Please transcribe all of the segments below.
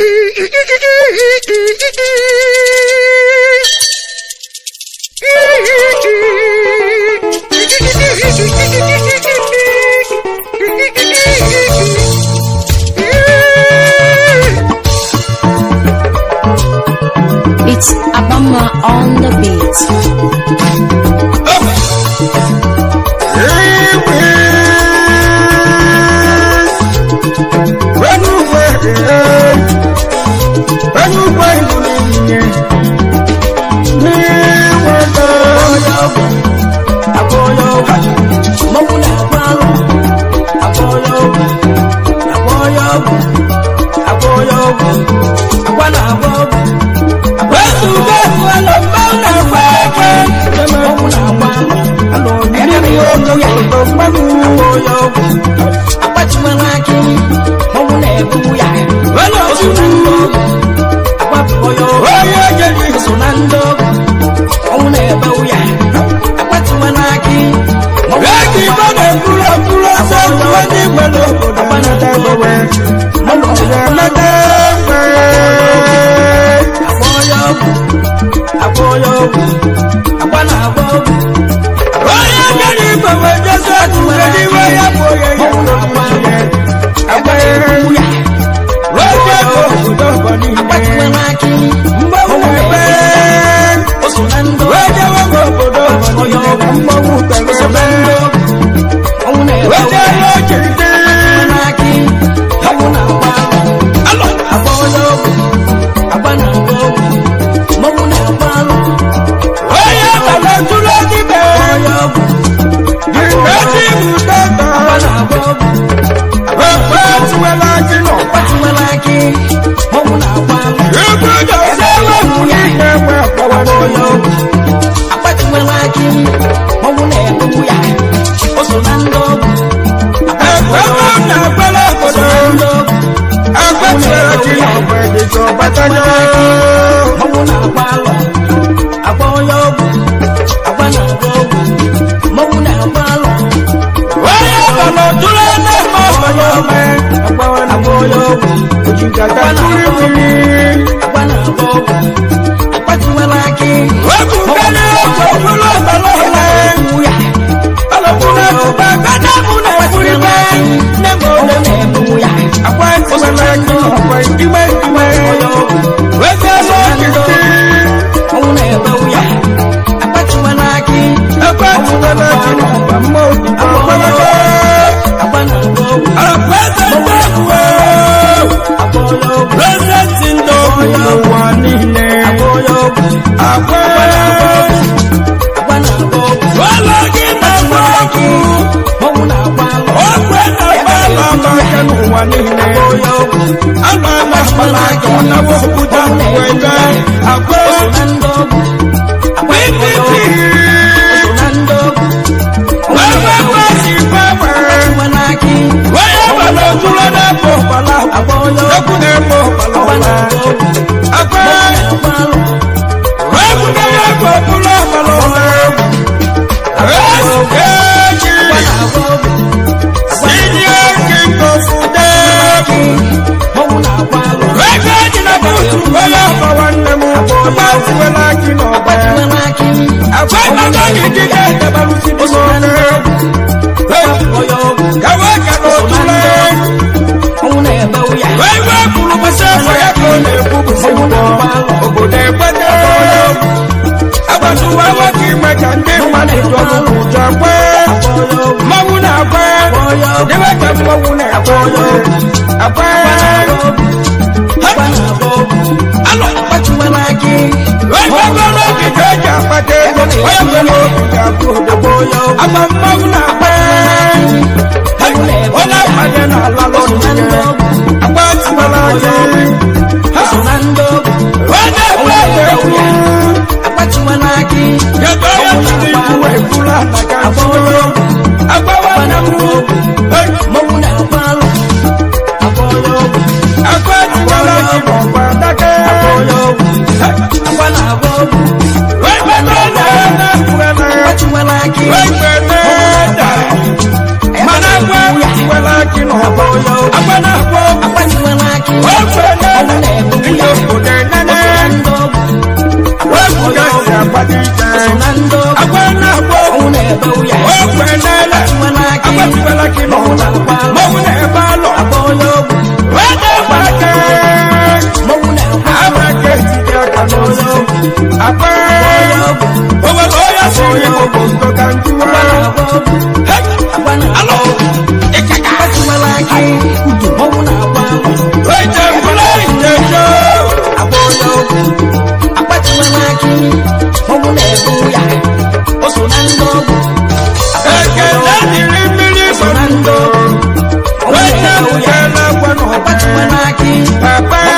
It's Abama on the beat. Mana Papa.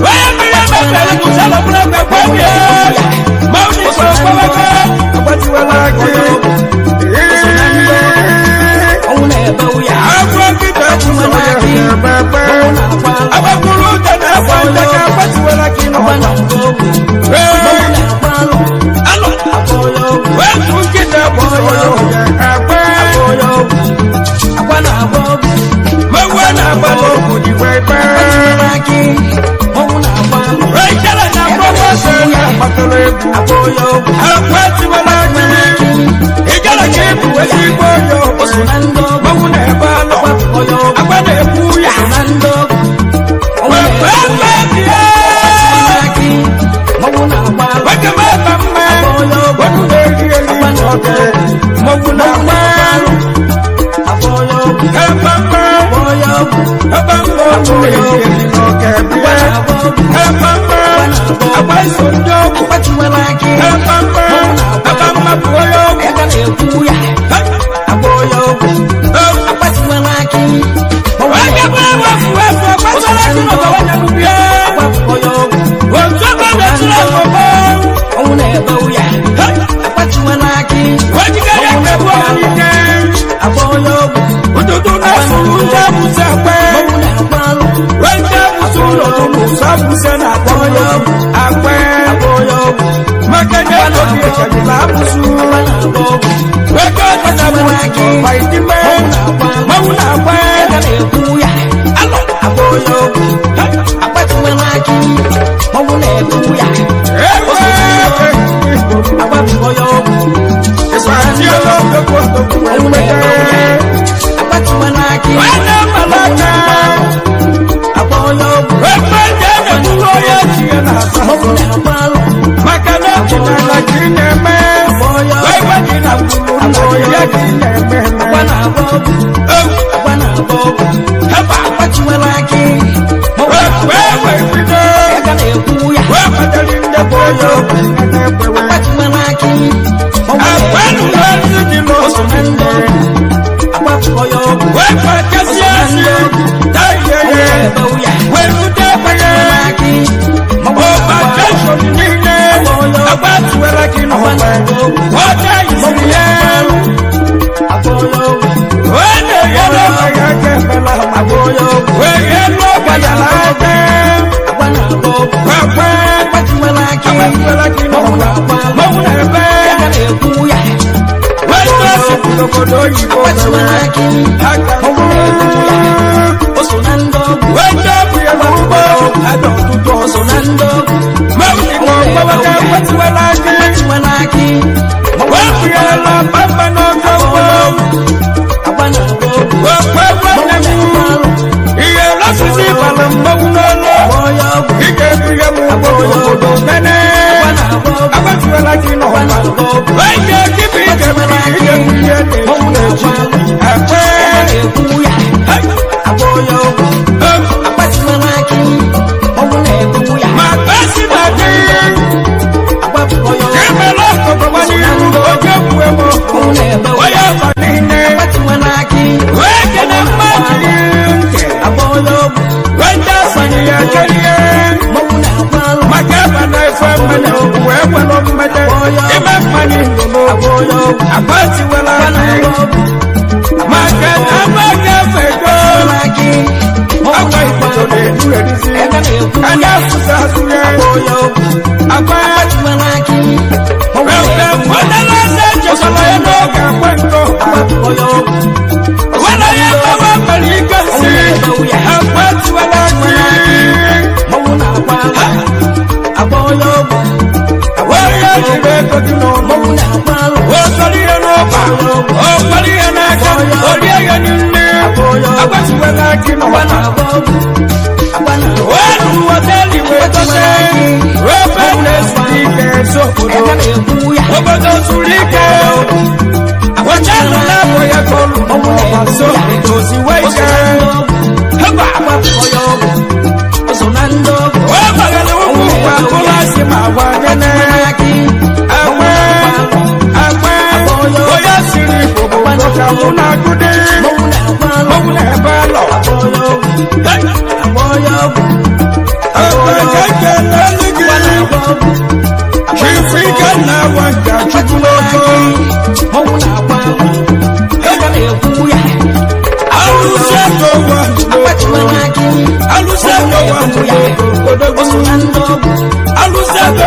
Wait!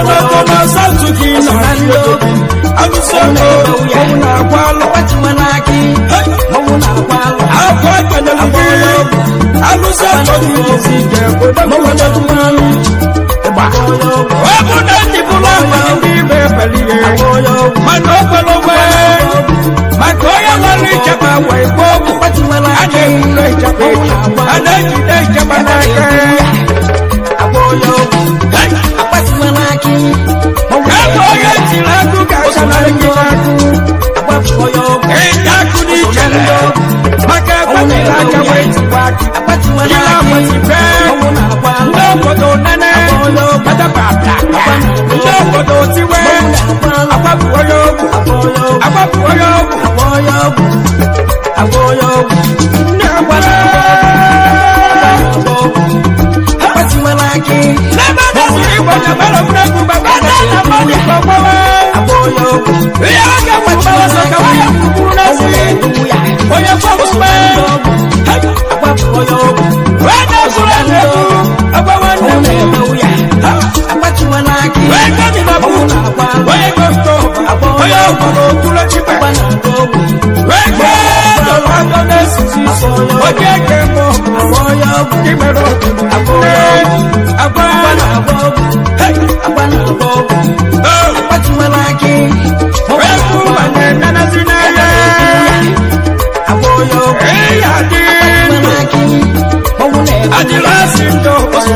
Ọkọlọtọ na South ka ị na-achị ego. Alụsị ego, ọnwụ na-agwa alụ. Akwa kenyere gị. Alụsị ego gị isi ike, odogwu odogwu. Ịgba. Ọ bụ na ndị bụrụ akwa ndị ibe ebele ihe. Mana o kwere onwe. Maka onye nwere ichekwa wee gbuo ọgwụ. A na-ewure ichekwa echi. A na-ejide ichekwa n'aka. Ebe onye tiri akụ ga-achanarị gị n'akụ. Ịta akụ n'ichere. Maka ekwetịrị aka wee tikwa akụ. Jiri akwụsị fee. Ndị obodo nene. Kpatapata. Ndị obodo tiwe. Agbapụ onye ọgwụ. Agbapụ onye ọgwụ. Nne agbara. N'ebe na-asịrị Igbo na mmadụ egwuregwu gbagba na mmadụ Igbo gbawa. Ihe a ga-enwe mgbara ọsọ ka nwanyị kwukwuru n'ezi. Onye kwagbume. Wee na-esoro na-ekwu agwa nwanne m. Wee gọzi na bụ onye gọstọ onye ọgbọrọ okpuru chikpe. Wee gee dọrọ agọ n'esisi onye eke mbụ imere obodo. Agwa hey. Oh. Wee kwụ ma na-emenezi n'ahịa. Ịya dị ndụ. Adịlasị ndụ obodo.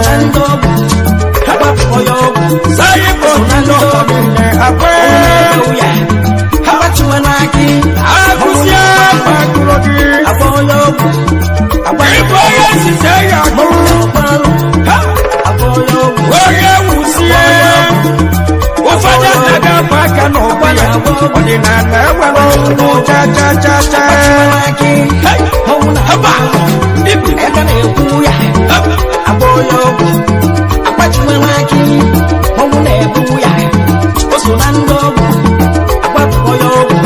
Sáyé bò nínú ọ̀gbìnrin àpẹ́. Agụsị akpa gụrụ gị. Ịbụ onye sise ya gụ. Onye wusie. Ụfọdụ anaghị agba aka n'ụgbọ ya. Ọdịnala enwere ọnụ cha cha cha cha. Hey! Haba! Ibi!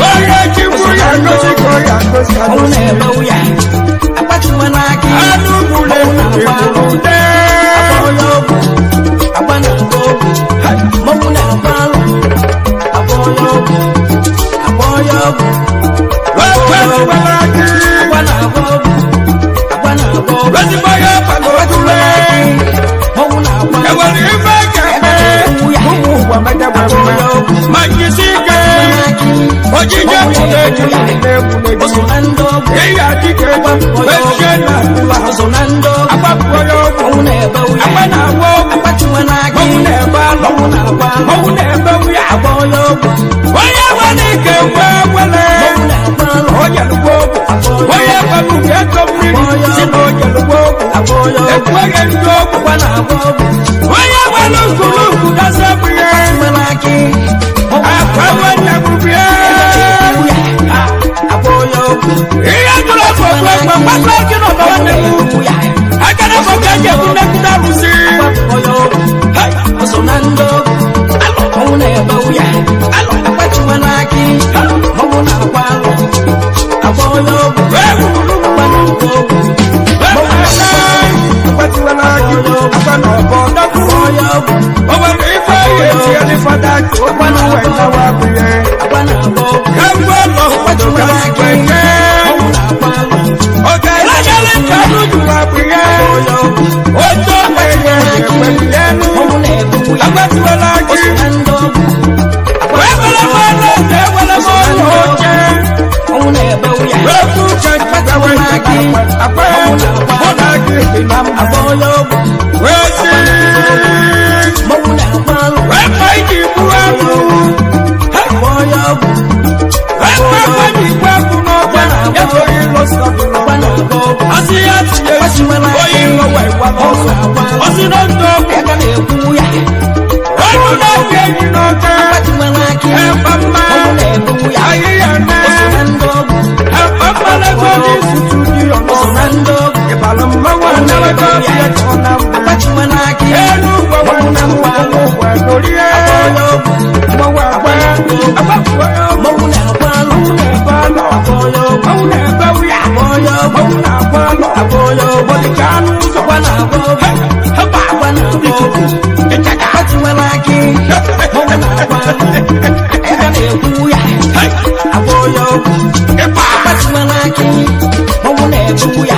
Onye chikwu ya gosi ka ọ ya gosi agosi. Anụ gburu egbu egburu ude. Wekwe tiwara akị. Ezigbo ya abalị otule. Enwere ife ga-eme. Ụmụ ụwa mejagwa mma. Ma njisi ike. Ojije pụta eju na-egwu n'egwu. Ihe adịghị egwu. Ejije na ụwa. Agbapụ onye ọgwụ. Agba na-agba ọgwụ. Ọgwụ na-ebe alọ. Ọgwụ na-ebe nwunye. Onye nwere ike nwe wele. Onye lụgbo ọgwụ. Onye nwere uke ego mmiri. Si na onye lụgbo ọgwụ. Ekweghị ndị ọgwụ. Onye nwere nkulukwu gazi abụghị. Akwa nwanne m bịa. Ihe jụrụ afọ okwu egbe mgbasa gị nọ na nwanne m. Aka na afọ ka eji egbu nnekwute arụsị. Hey! Akpatiwela akị, mmanwụ na-agba. Ebe na-ekwu ya, agba onye ọgwụ. Ịba. Akpatiwela akị, mmanwụ na-ekwu ya.